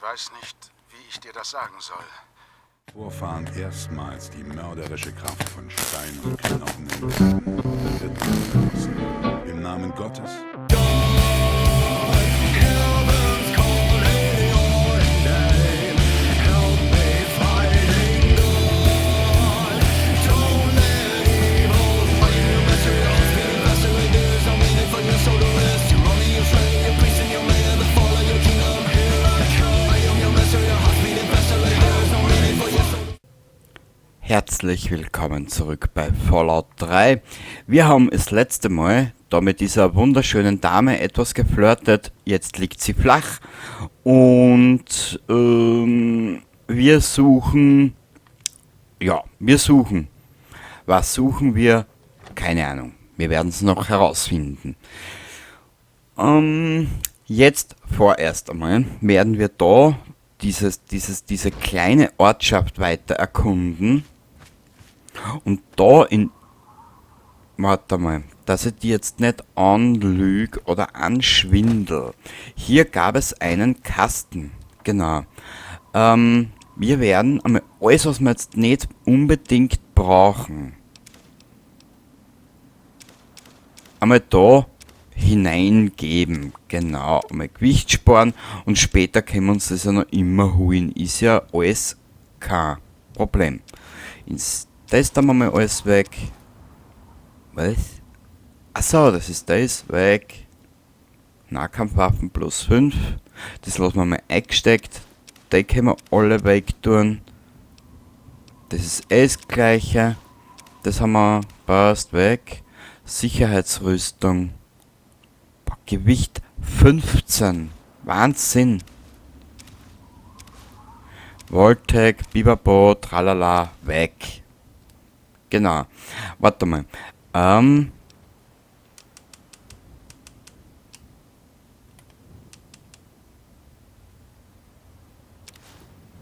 Ich weiß nicht, wie ich dir das sagen soll. Vorfahren erstmals die mörderische Kraft von Stein und Knochen entdeckten, wird verlassen. Im Namen Gottes. Herzlich willkommen zurück bei Fallout 3. Wir haben das letzte Mal da mit dieser wunderschönen Dame etwas geflirtet. Jetzt liegt sie flach und wir suchen, ja, wir suchen. Was suchen wir? Keine Ahnung. Wir werden's noch herausfinden. Jetzt vorerst einmal werden wir da diese kleine Ortschaft weiter erkunden. Und da in... Warte mal, dass ich die jetzt nicht anlüg oder anschwindel. Hier gab es einen Kasten. Genau. Wir werden einmal alles, was wir jetzt nicht unbedingt brauchen, einmal da hineingeben. Genau, einmal Gewicht sparen und später können wir uns das ja noch immer holen. Ist ja alles kein Problem. Ins das da mal alles weg. Was? Achso, das ist das. Weg. Nahkampfwaffen plus 5. Das lassen wir mal eingesteckt. Die können wir alle weg tun. Das ist eh das Gleiche. Das haben wir. Passt weg. Sicherheitsrüstung. Boah, Gewicht 15. Wahnsinn. Vault-Tec, Bibabo, tralala, weg. Genau. Warte mal.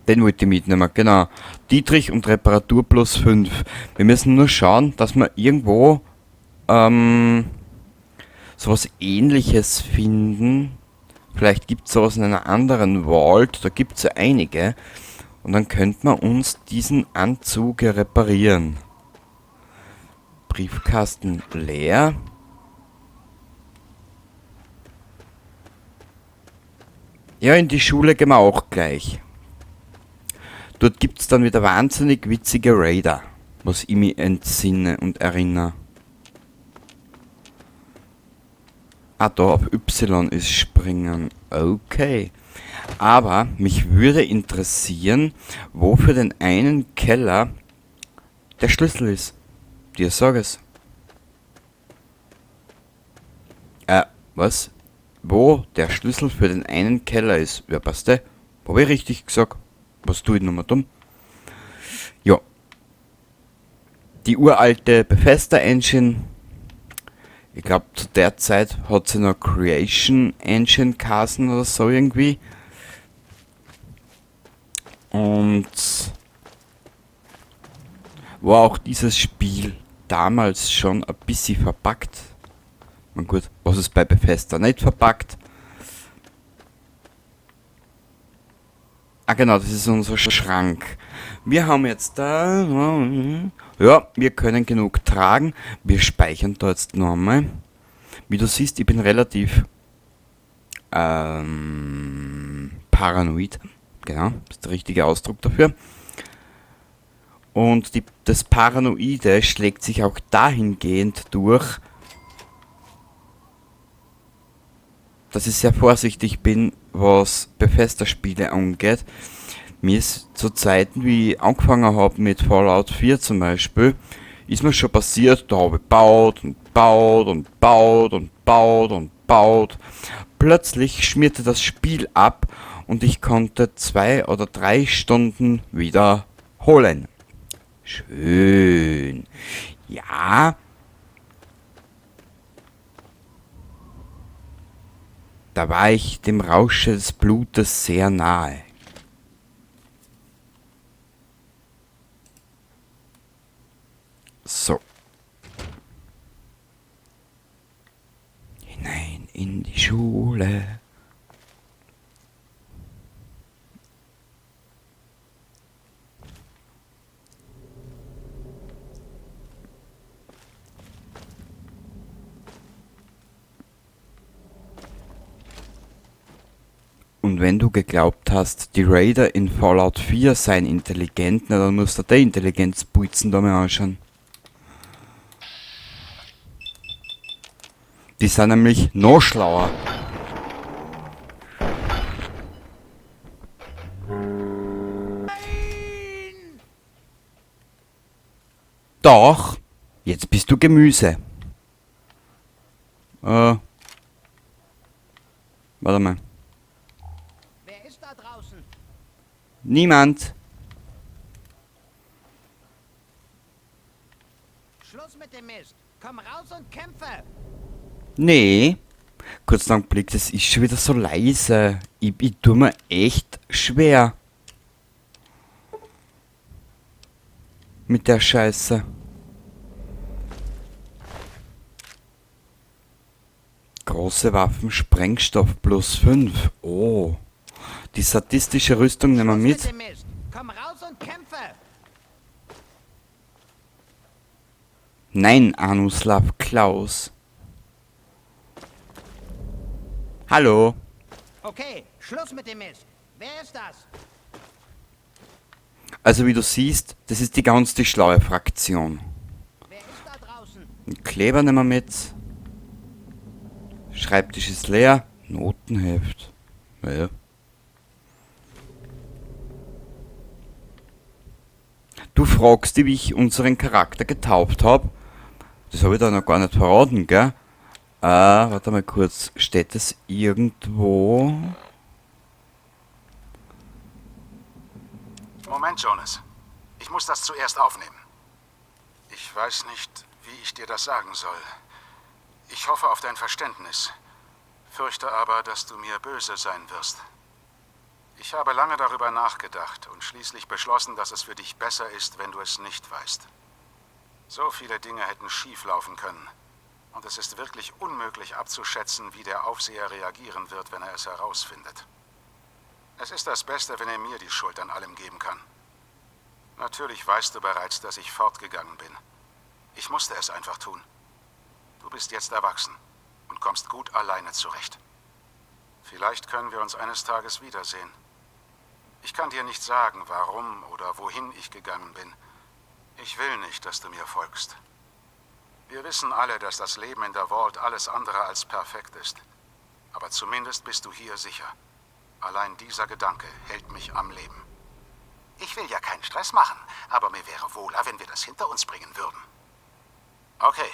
Den wollte ich mitnehmen, genau. Dietrich und Reparatur plus 5. Wir müssen nur schauen, dass wir irgendwo sowas Ähnliches finden. Vielleicht gibt's sowas in einer anderen Vault, da gibt's ja einige. Und dann könnte man uns diesen Anzug ja reparieren. Briefkasten leer. Ja, in die Schule gehen wir auch gleich. Dort gibt's dann wieder wahnsinnig witzige Raider, was ich mich entsinne und erinnere. Ah, da auf Y ist springen. Okay. Aber mich würde interessieren, wo für den einen Keller der Schlüssel ist. Dir sag es. Was? Wo der Schlüssel für den einen Keller ist. Ja, passt der? Hab ich richtig gesagt? Was tue ich nochmal dumm? Ja. Die uralte Bethesda Engine. Ich glaub, zu der Zeit hat sie noch Creation Engine geheißen oder so irgendwie. Und war auch dieses Spiel damals schon ein bisschen verpackt. Na gut, was ist bei Bethesda nicht verpackt? Ah genau, das ist unser Schrank. Wir haben jetzt da... Ja, wir können genug tragen. Wir speichern da jetzt noch einmal. Wie du siehst, ich bin relativ paranoid. Genau, das ist der richtige Ausdruck dafür. Und das Paranoide schlägt sich auch dahingehend durch, dass ich sehr vorsichtig bin, was Bethesda-Spiele angeht. Mir ist zu Zeiten, wie ich angefangen hab mit Fallout 4 zum Beispiel, ist mir schon passiert, da hab ich gebaut und gebaut und gebaut und gebaut und gebaut. Plötzlich schmierte das Spiel ab und ich konnte 2 oder 3 Stunden wiederholen. Schön. Ja. Da war ich dem Rausche des Blutes sehr nahe. So. Hinein in die Schule. Und wenn du geglaubt hast, die Raider in Fallout 4 seien intelligent, na dann musst du die Intelligenzputzen da mal anschauen. Die sind nämlich noch schlauer. Doch, jetzt bist du Gemüse. Warte mal. Wer ist da draußen? Niemand. Schluss mit dem Mist. Komm raus und kämpfe. Nee. Kurz einen Blick, das ist schon wieder so leise. Ich tue mir echt schwer. Mit der Scheiße. Große Waffen, Sprengstoff plus 5. Oh. Die sadistische Rüstung nehmen wir mit. Schluss mit dem Mist. Komm raus und kämpfe. Nein, Anuslav Klaus. Hallo. Okay, Schluss mit dem Mist. Wer ist das? Also wie du siehst, das ist die ganz die schlaue Fraktion. Wer ist da draußen? Einen Kleber nehmen wir mit. Schreibtisch ist leer. Notenheft. Naja. Du fragst dich, wie ich unseren Charakter getauft hab. Das hab ich da noch gar nicht verraten, gell? Warte mal kurz. Steht das irgendwo? Moment, Jonas. Ich muss das zuerst aufnehmen. Ich weiß nicht, wie ich dir das sagen soll. Ich hoffe auf dein Verständnis. Fürchte aber, dass du mir böse sein wirst. Ich habe lange darüber nachgedacht und schließlich beschlossen, dass es für dich besser ist, wenn du es nicht weißt. So viele Dinge hätten schief laufen können. Und es ist wirklich unmöglich abzuschätzen, wie der Aufseher reagieren wird, wenn er es herausfindet. Es ist das Beste, wenn er mir die Schuld an allem geben kann. Natürlich weißt du bereits, dass ich fortgegangen bin. Ich musste es einfach tun. Du bist jetzt erwachsen und kommst gut alleine zurecht. Vielleicht können wir uns eines Tages wiedersehen. Ich kann dir nicht sagen, warum oder wohin ich gegangen bin. Ich will nicht, dass du mir folgst. Wir wissen alle, dass das Leben in der Vault alles andere als perfekt ist. Aber zumindest bist du hier sicher. Allein dieser Gedanke hält mich am Leben. Ich will ja keinen Stress machen, aber mir wäre wohler, wenn wir das hinter uns bringen würden. Okay,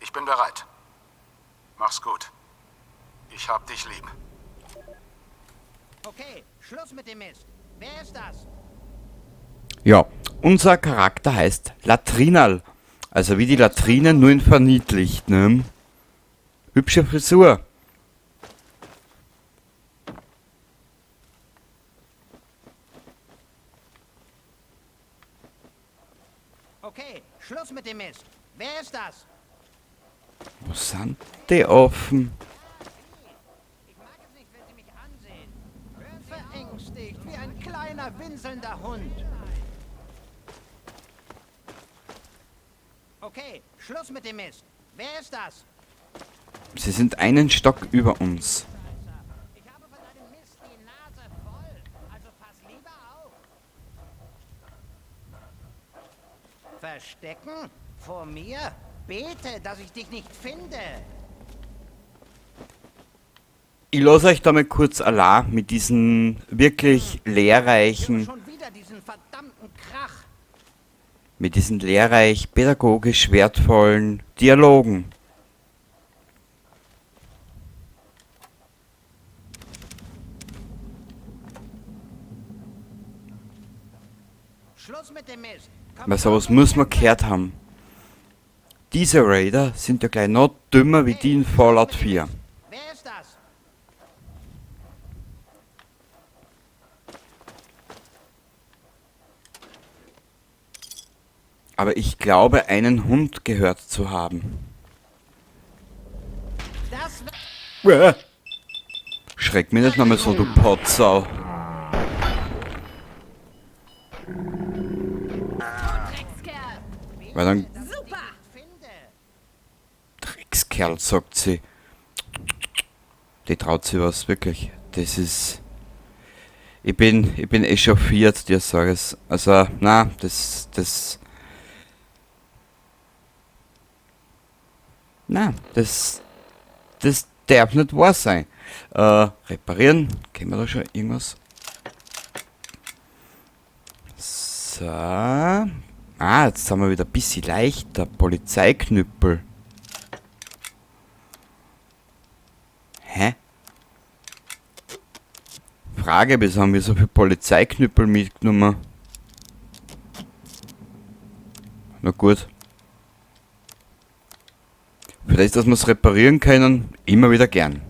ich bin bereit. Mach's gut. Ich hab dich lieb. Okay, Schluss mit dem Mist. Wer ist das? Ja, unser Charakter heißt Latrinal. Also wie die Latrinen, nur in verniedlicht, ne? Hübsche Frisur. Okay, Schluss mit dem Mist. Wer ist das? Wo sind die offen? Ich mag es nicht, wenn Sie mich ansehen. Verängstigt, wie ein kleiner, winselnder Hund. Okay, Schluss mit dem Mist. Wer ist das? Sie sind einen Stock über uns. Ich habe von deinem Mist die Nase voll. Also pass lieber auf. Verstecken? Vor mir? Bete, dass ich dich nicht finde. Ich lasse euch da mal kurz allein mit diesen wirklich lehrreichen, Schon wieder diesen verdammten Krach. mit diesen lehrreich, pädagogisch wertvollen Dialogen. Schluss mit dem Mist. Komm Weil sowas raus und muss man kämpfe. gehört haben. Diese Raider sind ja gleich noch dümmer wie die in Fallout 4. Wer ist das? Aber ich glaube, einen Hund gehört zu haben. Das Schreck mich nicht nochmal so, du Potsau. Dreckskerl. Weil dann Super. finde. Dreckskerl, sagt sie. Die traut sich was, wirklich. Das ist... Ich bin echauffiert, dir sag ich's. Also, na, na, das darf nicht wahr sein. Reparieren. Können wir da schon irgendwas? So. Ah, jetzt sind wir wieder ein bisschen leichter. Polizeiknüppel. Hä? Frage, wieso haben wir so viel Polizeiknüppel mitgenommen? Na gut. Vielleicht, dass wir's reparieren können, immer wieder gern.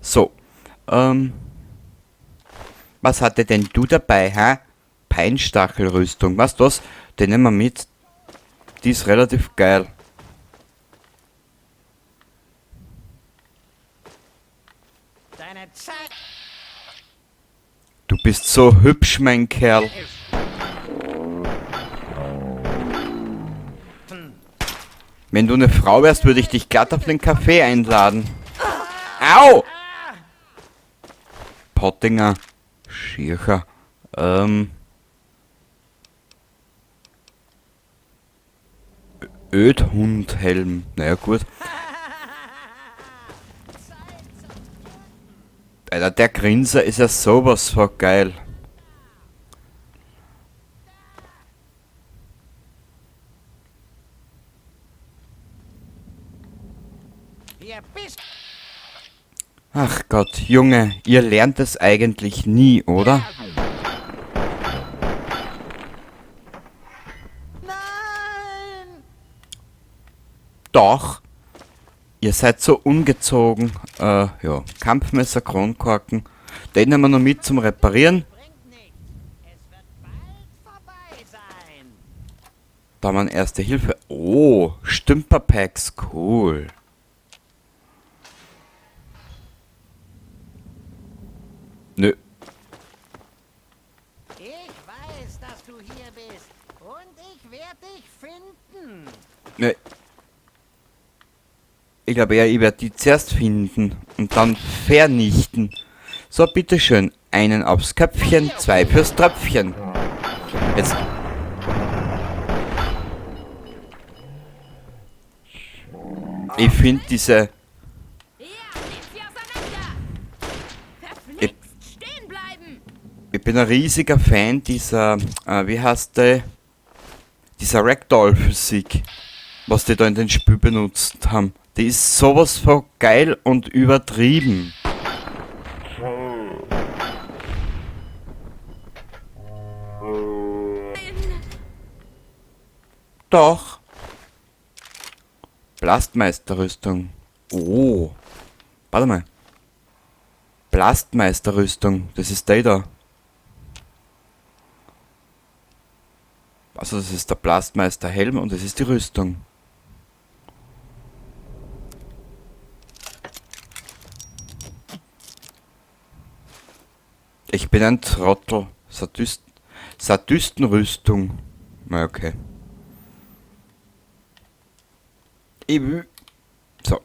So. Was hatte denn du dabei, hä? Peinstachelrüstung. Was das? Den nehmen wir mit. Die ist relativ geil. Deine Zeit. Du bist so hübsch, mein Kerl. Wenn du eine Frau wärst, würde ich dich glatt auf den Kaffee einladen. Au! Pottinger. Schircher. Ödhundhelm. Naja, gut. Alter, der Grinser ist ja sowas von geil. Ach Gott, Junge, ihr lernt es eigentlich nie, oder? Nein! Doch! Ihr seid so ungezogen. Ja, Kampfmesser, Kronkorken. Den nehmen wir noch mit zum Reparieren. Da haben wir Erste Hilfe. Oh, Stümperpacks, cool. Nö. Ich weiß, dass du hier bist und ich werde dich finden. Nö. Ich glaube eher, ich werde die zuerst finden und dann vernichten. So, bitteschön. Einen aufs Köpfchen, zwei fürs Tröpfchen. Jetzt. Ich find diese... Ich bin ein riesiger Fan dieser, wie heißt der? Dieser Ragdoll-Physik, was die da in den Spiel benutzt haben. Die ist sowas von geil und übertrieben. Doch. Blastmeisterrüstung. Oh. Warte mal. Blastmeisterrüstung. Das ist der da. Also das ist der Blastmeisterhelm und das ist die Rüstung. Ich bin ein Trottel. Sadistenrüstung. Na okay. Ich will. So.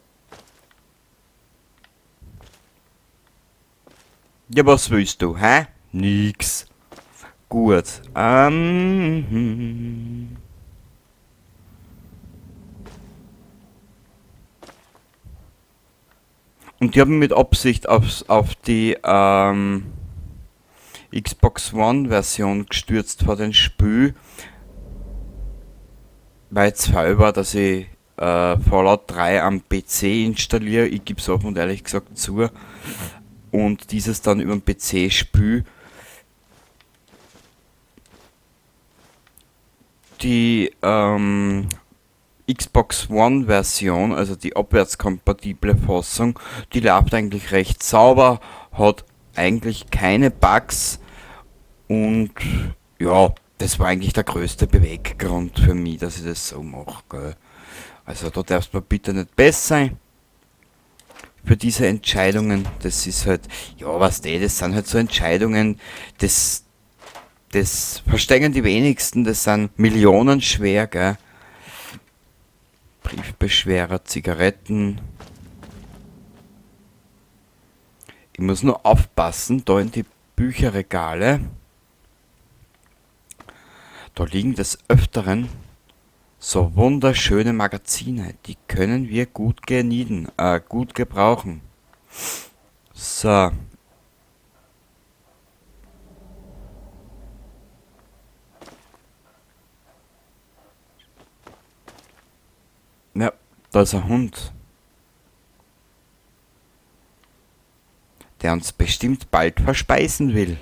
Ja, was willst du, hä? Nix. Gut. Und die haben mit Absicht auf die Xbox One Version gestürzt vor den Spiel, weil es faul war, dass ich Fallout 3 am PC installiere. Ich geb's offen und ehrlich gesagt zu. Und dieses dann über den PC spiel. Die Xbox One Version, also die abwärtskompatible Fassung, die läuft eigentlich recht sauber, hat eigentlich keine Bugs und ja, das war eigentlich der größte Beweggrund für mich, dass ich das so mache, gell. Also da darfst du mir bitte nicht besser sein für diese Entscheidungen. Das ist halt, ja, was die, das sind halt so Entscheidungen, das verstehen die wenigsten, das sind Millionen schwer, gell. Briefbeschwerer, Zigaretten. Ich muss nur aufpassen, da in die Bücherregale. Da liegen des Öfteren so wunderschöne Magazine. Die können wir gut genieden, gut gebrauchen. So. Ja, da ist ein Hund. Der uns bestimmt bald verspeisen will.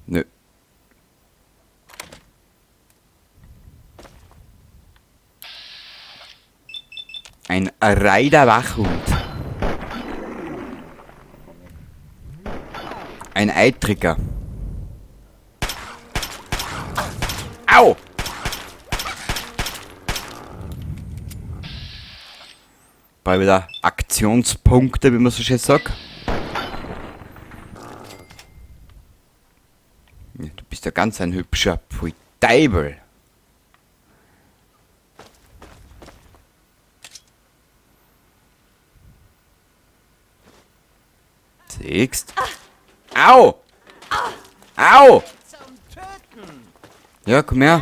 Nö. Ein Reider Wachhund. Ein Eitriger. Au! Bei wieder Aktionspunkte, wie man so schön sagt. Ja, du bist ja ganz ein hübscher Pfui Teufel. Siehst? Au! Au! Ja, komm her.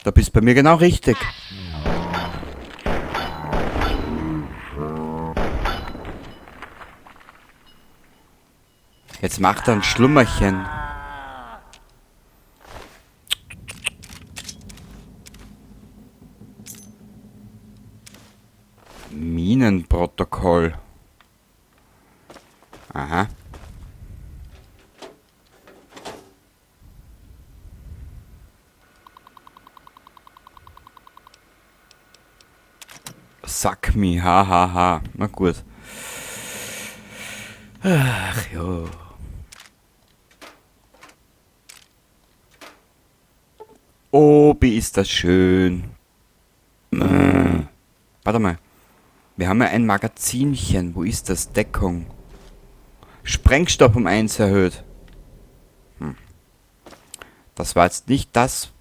Da bist du bei mir genau richtig. Jetzt macht er ein Schlummerchen. Minenprotokoll. Aha. Sack mi, ha ha ha. Na gut. Ach ja. Oh, wie ist das schön. Warte mal. Wir haben ja ein Magazinchen. Wo ist das? Deckung. Sprengstoff um 1 erhöht. Das war jetzt nicht das,